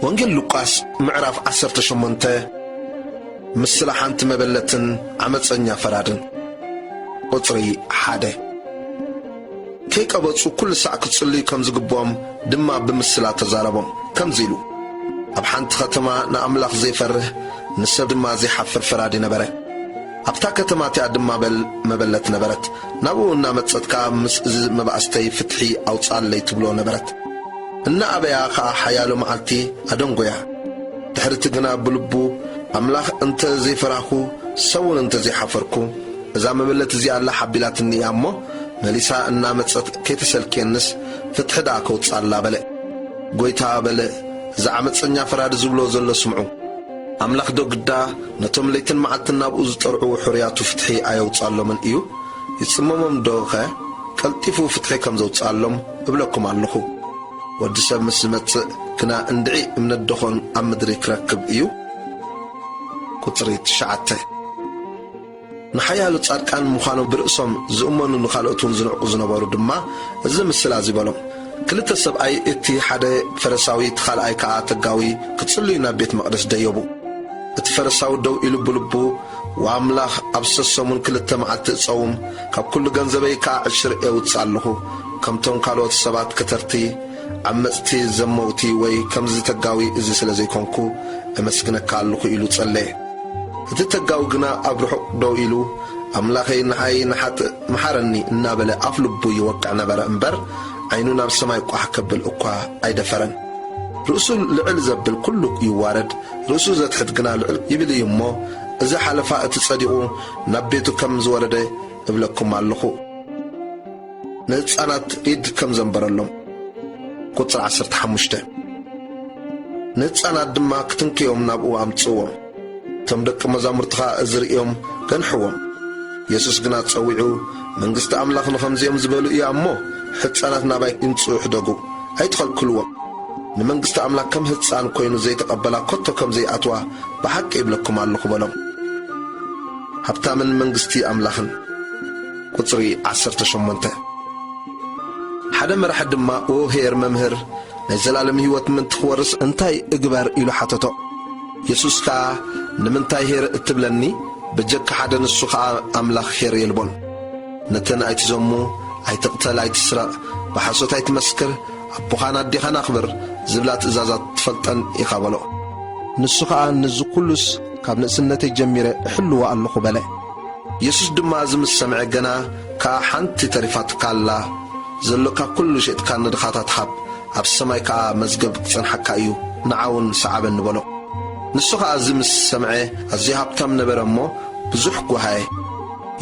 ወንጌል ሉቃስ ምዕራፍ ዓሰርተ ሸሞንተ፣ ምስላ ሓንቲ መበለትን ዓመፀኛ ፈራድን። ቁጽሪ ሓደ። ከይቀበጹ ኩሉ ሳዕ ክጽልዩ ከም ዝግብኦም ድማ ብምስላ ተዛረቦም፣ ከምዚ ኢሉ፣ ኣብ ሓንቲ ከተማ ንኣምላኽ ዘይፈርህ፣ ንሰብ ድማ ዘይሓፍር ፈራዲ ነበረ። ኣብታ ከተማ እቲኣ ድማ በል መበለት ነበረት። ናብኡ እናመጸት ከኣ፣ ምስ እዚ መባእስተይ ፍትሒ ኣውጽኣለይ ትብሎ ነበረት። እናኣበያ ከኣ ሓያሎ መዓልቲ ኣደንጎያ። ድሕርቲ ግና ብልቡ፣ ኣምላኽ እንተ ዘይፈራህኩ፣ ሰብውን እንተ ዘይሓፈርኩ፣ እዛ መበለት እዚኣ ኣላ ሓቢላትኒ እያ እሞ፣ መሊሳ እናመጸት ከይተሰልክየንስ፣ ፍትሒ ደኣ ከውጽኣላ በለ። ጎይታ በለ፣ እዚ ዓመጸኛ ፈራዲ ዝብሎ ዘሎ ስምዑ። ኣምላኽ ዶ ግዳ ነቶም ለይትን መዓልትን ናብኡ ዝጠርዑ ሕሩያቱ ፍትሒ ኣየውጽኣሎምን እዩ? ይጽመሞም ዶኸ ቀልጢፉ ፍትሒ ከም ዘውጽኣሎም እብለኩም ኣለኹ። ወዲ ሰብ ምስ ዝመጽእ ግና እንድዒ እምነት ደኾን ኣብ ምድሪ ክረክብ እዩ? ቁጽሪ ትሽዓተ። ንሓያሎ ጻድቃን ምዃኖም ብርእሶም ዝእመኑ፣ ንኻልኦት እውን ዝንዕቁ ዝነበሩ ድማ እዚ ምስላ እዚ በሎም። ክልተ ሰብኣይ፣ እቲ ሓደ ፈረሳዊ፣ እቲ ካልኣይ ከኣ ተጋዊ፣ ክጽልዩ ናብ ቤት መቕደስ ደየቡ። እቲ ፈረሳዊ ደው ኢሉ ብልቡ፣ "ወኣምላኽ፣ ኣብ ሰሰሙን ክልተ መዓልቲ እጸውም፣ ካብ ኩሉ ገንዘበይ ከኣ ዕሽር እውጽእ ኣለኹ። ከምቶም ካልኦት ሰባት ከተርቲ፣ ዓመጽቲ፣ ዘመውቲ ወይ ከምዚ ተጋዊ እዚ ስለ ዘይኮንኩ፣ እመስግነካ ኣለኹ" ኢሉ ጸለየ። እቲ ተጋዊ ግና ኣብ ርሑቕ ደው ኢሉ፣ "ኣምላኸይ፣ ንዓይ ንሓጥእ መሓረኒ" እናበለ ኣፍ ልቡ ይወቅዕ ነበረ እምበር፣ ዓይኑ ናብ ሰማይ ቋሕ ከብል እኳ ኣይደፈረን። ርእሱ ልዕል ዘብል ኩሉ ይዋረድ፣ ርእሱ ዘትሕት ግና ልዕል ይብል እዩ እሞ፣ እዚ ሓለፋ እቲ ጸዲቑ ናብ ቤቱ ከም ዝወረደ እብለኩም ኣለኹ። ንህጻናት ኢድ ከም ዘንበረሎም። ቁጽሪ ዓሰርተ ሓሙሽተ። ንህጻናት ድማ ክትንክዮም ናብኡ ኣምጽእዎም። እቶም ደቂ መዛሙርቲ ኸኣ እዚ ርእዮም ገንሕዎም። የሱስ ግና ጸዊዑ፣ "መንግስቲ ኣምላኽ ንኸምዚኦም ዝበሉ እያ እሞ፣ ሕጻናት ናባይ ይምጽኡ፣ ሕደጉ፣ ኣይትኸልክልዎም። ንመንግስቲ ኣምላኽ ከም ህጻን ኮይኑ ዘይተቐበላ ከቶ ከም ዘይኣትዋ ብሓቂ ይብለኩም ኣለኹ" በሎም። ሃብታምን መንግስቲ ኣምላኽን። ቁጽሪ ዓሰርተ ሸሞንተ። ሓደ መራሒ ድማ፣ "ኦ ኄር መምህር፣ ናይ ዘላለም ህይወት ምእንቲ ክወርስ እንታይ እግበር?" ኢሉ ሓተቶ። የሱስ ከኣ፣ "ንምንታይ ኄር እትብለኒ? በጀካ ሓደ ንሱ ኸኣ ኣምላኽ ኄር የልቦን። ነተን ኣይትዘሙ፣ ኣይትቕተል፣ ኣይትስረቕ፣ ብሓሶት ኣይትመስክር፣ ኣቦኻን ኣዴኻን ኣኽብር ዝብላ ትእዛዛት ትፈልጠን ኢኻ" በሎ። ንሱ ኸኣ፣ "ነዚ ኩሉስ ካብ ንእስነተይ ጀሚረ እሕልዎ ኣለኹ" በለ። የሱስ ድማ እዚ ምስ ሰምዐ፣ "ገና ከኣ ሓንቲ ተሪፋትካ ኣላ፣ ዘሎካ ኩሉ ሸጥካ ንድኻታት ሃብ፣ ኣብ ሰማይ ከኣ መዝገብ ክጸንሓካ እዩ፣ ንዓ እውን ሰዓበኒ" በሎ። ንሱ ኸኣ እዚ ምስ ሰምዐ፣ ኣዝዩ ሃብታም ነበረ እሞ፣ ብዙሕ ጓሃየ።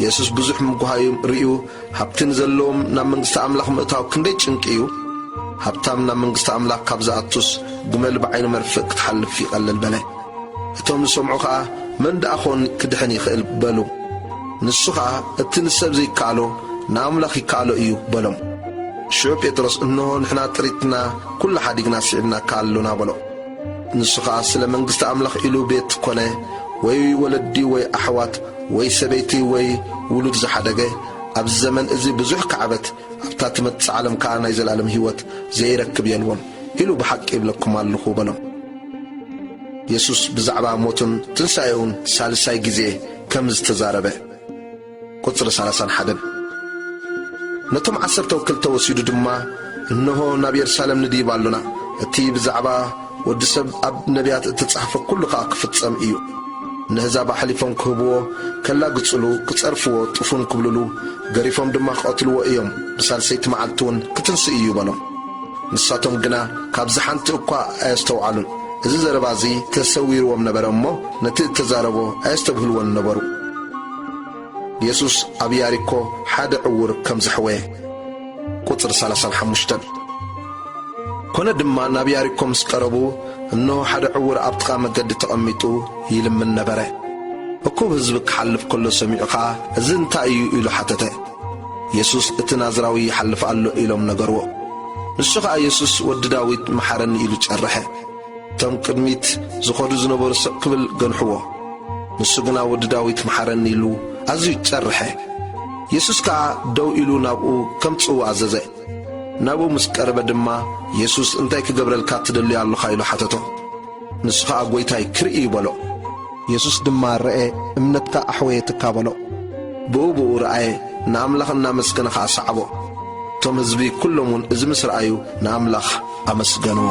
የሱስ ብዙሕ ምጉሃዩ ርእዩ፣ "ሃብቲ ንዘለዎም ናብ መንግስቲ ኣምላኽ ምእታው ክንደይ ጭንቂ እዩ! ሃብታም ናብ መንግስቲ ኣምላኽ ካብ ዝኣቱስ፣ ግመል ብዓይኒ መርፍእ ክትሓልፍ ይቐልል" በለ። እቶም ዝሰምዑ ኸኣ፣ "መን ደኣ ኾን ክድሕን ይኽእል?" በሉ። ንሱ ኸኣ፣ "እቲ ንሰብ ዘይከኣሎ፣ ንኣምላኽ ይከኣሎ እዩ" በሎም። ሽዑ ጴጥሮስ፣ "እንሆ፣ ንሕና ጥሪትና ኩሉ ሓዲግና ስዒብናካ ኣሎና" በሎ። ንሱ ኸኣ፣ "ስለ መንግስቲ ኣምላኽ ኢሉ ቤት ኮነ፣ ወይ ወለዲ፣ ወይ ኣሕዋት፣ ወይ ሰበይቲ፣ ወይ ውሉድ ዝሓደገ፣ ኣብዚ ዘመን እዚ ብዙሕ ካዕበት፣ ኣብታ ትመጽእ ዓለም ከኣ ናይ ዘለኣለም ህይወት ዘይረክብ የልቦን፣ ኢሉ ብሓቂ ይብለኩም ኣለኹ" በሎም። የሱስ ብዛዕባ ሞቱን ትንሳኤኡን ሳልሳይ ግዜ ከም ዝተዛረበ። ቁጽሪ ሰላሳን ሓደን። ነቶም ዓሰርተው ክልተ ወሲዱ ድማ፣ "እንሆ፣ ናብ የሩሳሌም ንድይብ ኣሎና፣ እቲ ብዛዕባ ወዲ ሰብ ኣብ ነቢያት እተጻሕፈ ኩሉ ኸኣ ክፍጸም እዩ። ነህዛብ ኣሕሊፎም ክህብዎ፣ ከላግጽሉ፣ ክጸርፍዎ፣ ጥፉን ክብልሉ፣ ገሪፎም ድማ ክቐትልዎ እዮም፣ ብሳልሰይቲ መዓልቲ እውን ክትንስእ እዩ" በሎም። ንሳቶም ግና ካብዚ ሓንቲ እኳ ኣየስተውዓሉን። እዚ ዘረባ እዚ ተሰዊርዎም ነበረ እሞ፣ ነቲ እተዛረቦ ኣየስተብህልዎን ነበሩ። የሱስ ኣብ ያሪኮ ሓደ ዕዉር ከም ዘሕወየ። ቁጽሪ ሰላሳን ሓሙሽተን። ኮነ ድማ፣ ናብ ያሪኮ ምስ ቀረቡ፣ እንሆ፣ ሓደ ዕዉር ኣብ ጥቓ መገዲ ተቐሚጡ ይልምን ነበረ። እኩብ ህዝቢ ክሓልፍ ከሎ ሰሚዑ ኸኣ፣ "እዚ እንታይ እዩ?" ኢሉ ሓተተ። የሱስ፣ "እቲ ናዝራዊ ይሓልፍ ኣሎ" ኢሎም ነገርዎ። ንሱ ኸኣ፣ "የሱስ ወዲ ዳዊት፣ መሓረኒ" ኢሉ ጨርሐ። እቶም ቅድሚት ዝኸዱ ዝነበሩ ስቕ ክብል ገንሕዎ። ንሱ ግና፣ "ወዲ ዳዊት፣ መሓረኒ" ኢሉ ኣዝዩ ጸርሐ። የሱስ ከኣ ደው ኢሉ ናብኡ ከምጽእዎ ኣዘዘ። ናብኡ ምስ ቀረበ ድማ፣ "የሱስ፣ እንታይ ክገብረልካ ትደሊ ኣሎኻ?" ኢሉ ሓተቶ። ንሱ ኸኣ፣ "ጐይታይ፣ ክርኢ እዩ" በሎ። የሱስ ድማ፣ "ርኤ፣ እምነትካ ኣሕወየትካ" በሎ። ብኡ ብኡ ረኣየ፣ ንኣምላኽ እናመስገነ ኸኣ ሰዓቦ። እቶም ህዝቢ ኵሎም እውን እዚ ምስ ረኣዩ ንኣምላኽ ኣመስገንዎ።